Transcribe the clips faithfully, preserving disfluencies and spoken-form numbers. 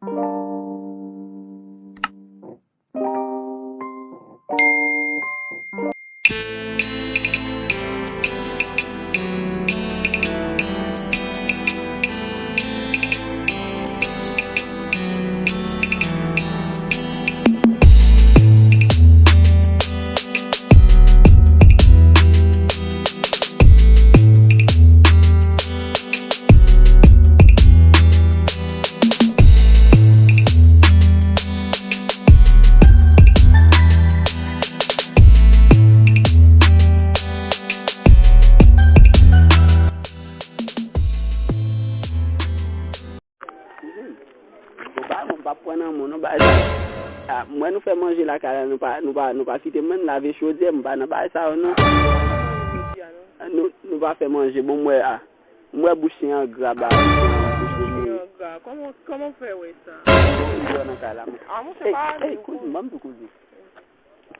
Bon, ba, mwen pa pran nan mwen, non, ba, sa. Ah, mwen, nou fè manje lakay la, nou pa, nou pa, nou pa kite mwen lave chodyè, mwen pa nan bagay sa yo, non. Nou, nou pa fè manje, bon, mwen, ah, mwen bouch chen an gra, ba, bouch chen an gra. Kòman, kòman w fè wè sa? Bon, mwen nan kay la, mwen. Ah, monchè, pa ale, kouz, ban m tou koze.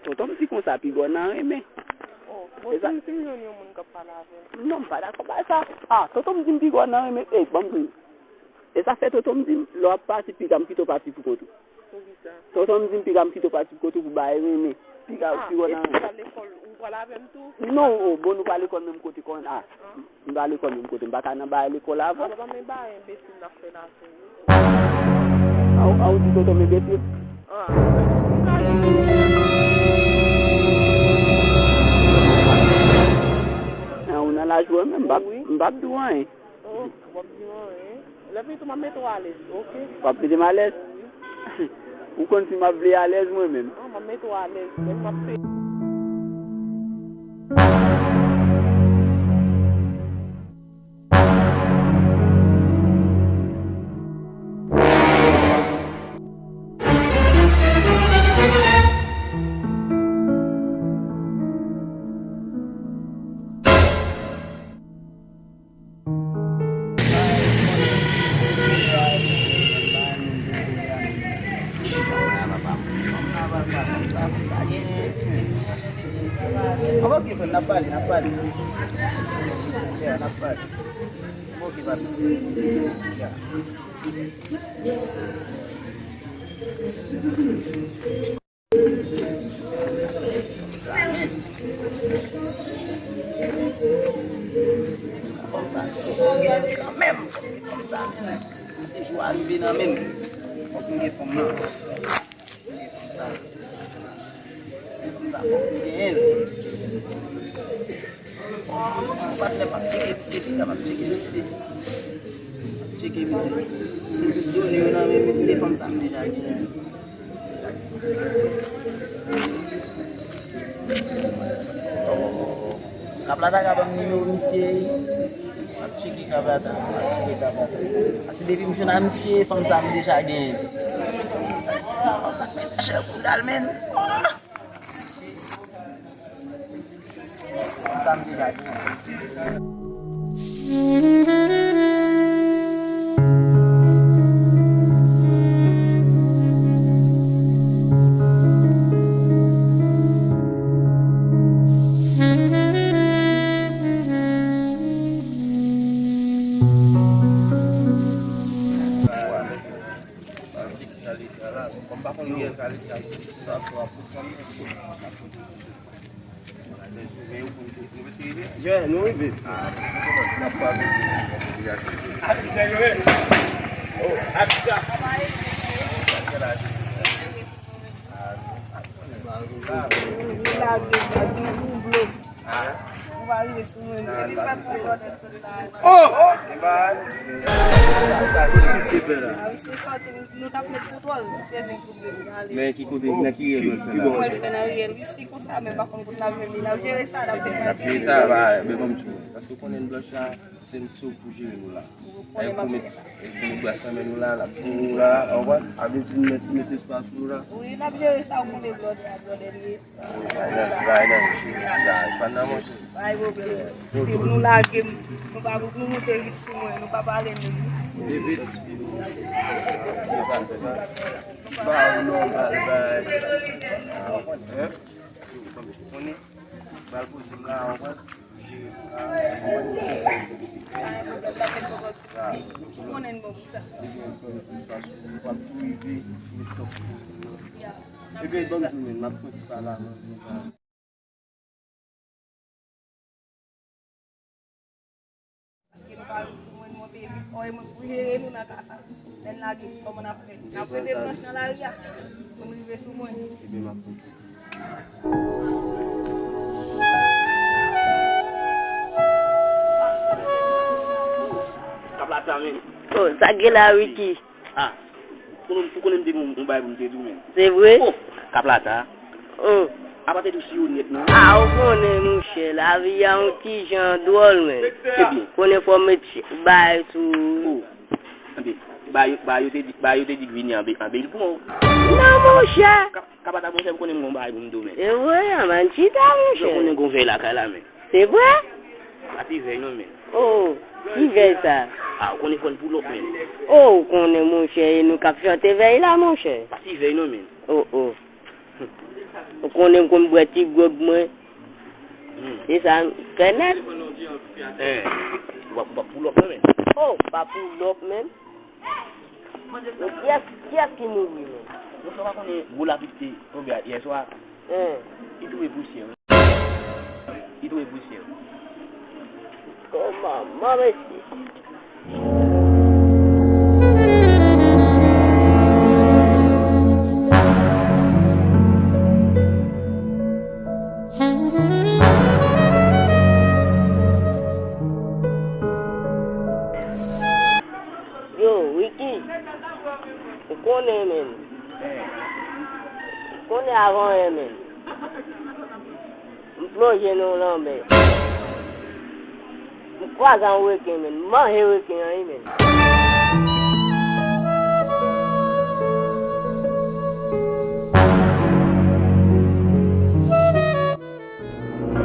Tonton m di konsa, pigò nan renmen. Oh, bon, si m, si m jwenn yon moun k ap pale avè l. Non, m pa dakò bay sa. Ah, tonton m di m pigò nan renmen. Ey, ban m di. E sa fè tonton m di m, lè w ap pati, piga m kite w pati pou kont ou. Poukisa? Tonton m di m, piga m kite w pati pou kont ou pou bay renmen. Piga, ah, pigò nan renmen. Epi w pral lekòl, ou pral avè m tou? Non, oh, bon, nou pa lekòl menm kote kòn, ah. M pa lekòl menm kote, m pa ka nan bagay lekòl avè w. Papa, men bagay enbesil n ap fè la, sou. A, a, ou di tonton m enbesil? Ah, m ka di. Ah, ou nan laj mwen menm, m p ap, m p ap di w anyen. Oh, w ap di m anyen. Lè fini tou, m ap mete w alèz, oke? W ap mete m alèz? Ou konn si m ap vle alèz mwen menm. Ah, m ap mete w alèz, men m ap peye. Anba, oke, frè m, n ap pale, n ap pale. Yeah, n ap pale. Oke, papi. Yeah. Kanmenm, fanm sa menm. Se jou a rive nan men m. Fòk m gen fanm nan. Fòk m gen fanm sa. Fanm sa, fòk m genyen l. Patnè m ap tcheke misye, piga m ap tcheke misye. M ap tcheke misye. Se tout done yo nan men misye, fanm sa m deja genyen. Kaplata ka ban m nimewo misye. M ap tcheke Kaplata, m ap tcheke Kaplata. Paske depi m jwenn a misye, fanm sa m deja genyen. Sa, fanm sa mete chè pou dal, menn. Sa m te gade. Kòm pa konn gen kalite sa pou ap Yeah, nou rive. N ap pale. Atisa yo ye. Oh, atisa. Nou lage gaz, nou double. Nou pa rive sou mwen. Depi fè pou lòt sot la. Oh! Li pa al. Sa ki se fè la? A wi, se sòti, nou, nou t ap met kontwòl, se vin koube nou ale. Men ki kote, nan ki riyèl nou fè la? Mwen fè nan riyèl, wi, se konsa, men pa konn kote n ap jwenn li. N ap jere sa, n ap degaje. N ap jere sa, ba, men ban m di w, paske w konnen blanch la, se nou sou pou jere nou la. Ou konnen m ap fè sa. Epi nou met bras nan men nou la, n ap jere nou la, w konprann? A vle di nou met, met espwa sou nou la. Wi, n ap jere sa, ou konnen blòdè a blòdè li ye. Bay nan, bay nan, bay nan, monchè. Bay pwoblèm. Depi nou lage m, nou pa, nou moute vit sou mwen, nou pa pale menm. Vit. Ba ou nòmal, bay. Hein? Kòm ou konnen, bal poze m la, w konprann? Pa gen pwoblèm, n ap fè ti sousi. Ou konnen n bon pou sa. Ebyen, ban m di w, men, n ap fè ti pale a manje. Paske nou pa vin sou mwen, nou monte vit. Ò, e mwen pou jere nou nan ka sa. Lè n lage, kòman n ap fè? N ap rete branch nan lari a pou n rive sou mwen. Ebyen, m ap fè. Kaplata, men. Oh, sa k gen la, Ricky? Ah, ou konnen, ou konnen m te gen yon, yon bagay pou m te di w, men. Se vre? Oh, Kaplata. Oh. Apa tèt ou siyo nèt, non? Ah, ou konnen, monchè, lavi a yon ti jan dwòl, men. Ebyen. Konnen fò w met bagay sou. Oh. Tande, bagay yo, bagay yo te di, bagay yo te di k vini anbe, anbe l pran w. Non, monchè. Kaplata, monchè, m konnen m gon bagay pou m di w, men. E vre, ann chita, monchè. Ou konnen gon vèy lakay la, men. Se vre? Pa ti vèy non, men. Oh, ki vèy sa? Ah, ou konnen fò n pull up, men. Oh, ou konnen, monchè, e nou k ap chante vèy la, monchè. Pa ti vèy non, men. Oh, oh. Ou konnen m konn bwè ti gwòg mwen. Hmm. Se sa m fè nèt. Eh, w ap, w ap pull up, non, men. Oh, pa pull up, men. Men kiyès, kiyès ki mouri, men? Monchè, w pa konnen gwo lapli ki te tonbe a yè swa? Hein. Li touve pousyè, wi. Li touve pousyè. Kòman, mesye? Yo, Ricky, ou konnen, men. Ou konnen avan anyen, men. M plonje nan lanmè. M kwaze yon reken, men. M manje reken an, wi, men.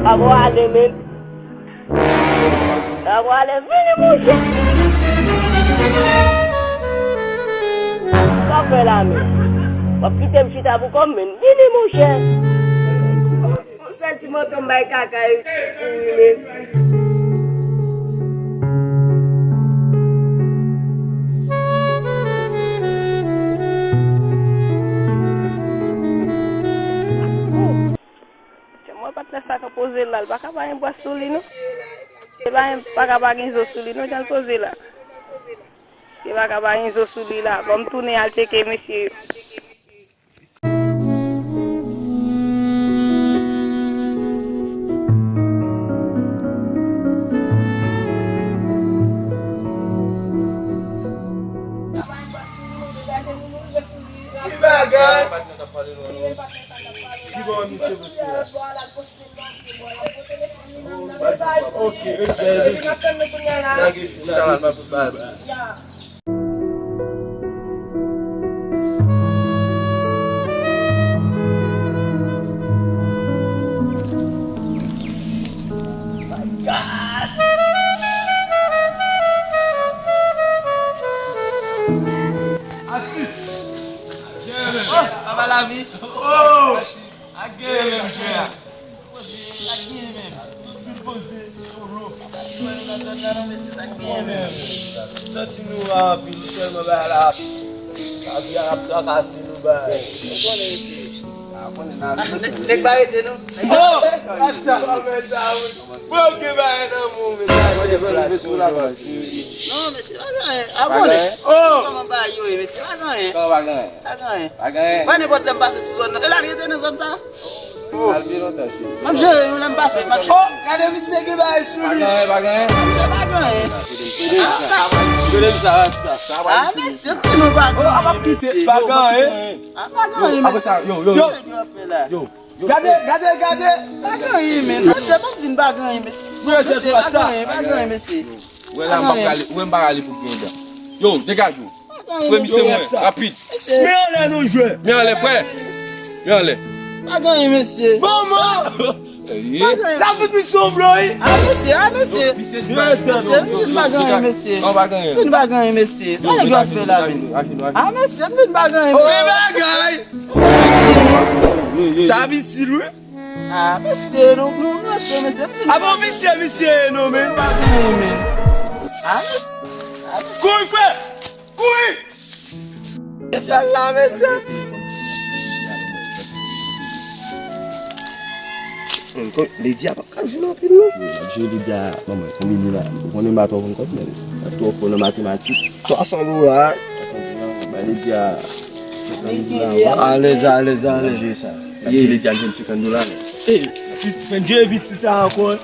Papa ale, men. Papa ale, vini, monchè. Sa w fè la, men? W ap kite m chita pou kò m, men. Vini, monchè. Yon sèl ti moto m bay kaka e kouri, men. Jan m wè patnè sa k ap poze la, li pa ka pa gen bwa sou li, non. Li pa, pa ka pa gen zo sou li, non, jan l poze la. Li pa ka pa gen zo sou li la. Bon, m tounen al tcheke mesye yo. Ki bagay? Ki bò misye poste la? Ok, respè, Ricky. Lage chita la, pa pou bay. Atis! Oh, papa lavi! Oh! Ak gen menm, frè. Sa k gen menm? Tout moun poze solo. Sa k gen menm? Santi nou anpil, tèlman bagay la ap, lavi a ap trakase nou, bagay. Ou konnen isi. Ah, konnen la. Ah, nèg, nèg pa rete, non. Oh! Sa pa mèt sa, wi. Bro, gen bagay nan men w, mesye. Non, mesye, pa gen anyen. Abòne. Oh! Kòman bagay yo ye, mesye? Pa gen anyen. Kòman pa gen anyen? Pa gen anyen. Pa gen anyen. Pa nenpòt lè m pase sou zòn nan. E la, l rete nan zòn sa? Oh. Al pi lontan, cheri. M ap jere nou lè m pase, m ap jere. Oh, gade misye gen bagay sou li. Pa gen anyen, pa gen anyen. Pa gen anyen. Gade m sa, rasta. Ah, mesye, m di nou pa gen anyen, mesye. Pa gen anyen. Ah, pa gen anyen, mesye. Yo, yo, yo. Yo. Gade, gade, gade. Pa gen anyen, men. Mesye, pa di n pa gen anyen, mesye. Mesye, pa gen anyen, pa gen anyen, mesye. Wè la, m pa prale, wè m pa prale pou gen dan. Yo, degaj ou. Frè, misye mwen, rapid. Men anlè non, jwè. Men anlè, frè. Men anlè. Pa gen anyen, mesye. Manman! Eye. La fout misye yon blo, wi. Ah, mesye, ah, mesye. Mesye, vin pa gen anyen, mesye. Non, pa gen anyen. Vin pa gen anyen, mesye. Sa nèg yo ap fè la, men? Ah, mesye, m vin pa gen anyen, mesye. Bagay! Sa ap itil, wi. Ah, mesye, nou, nou, nou, Avan visye, visye ye non, men. Kouri, frè! Kouri! E fè la, mesye. Lidya p ap ka jwenn anpil, non. Wi, l ap jwenn Lidya, manman, konbine la. Ou konnen m pa twò konn kòb, men l ap twò fò nan matematik. Swasan dola. Swasan dola, bay Lidya senkant dola. Alèz, alèz, alèz. L ap jwenn sa. L ap jwenn Lidya jwenn senkant dola, men. Ey, ti, fè dye vit si sa ankò.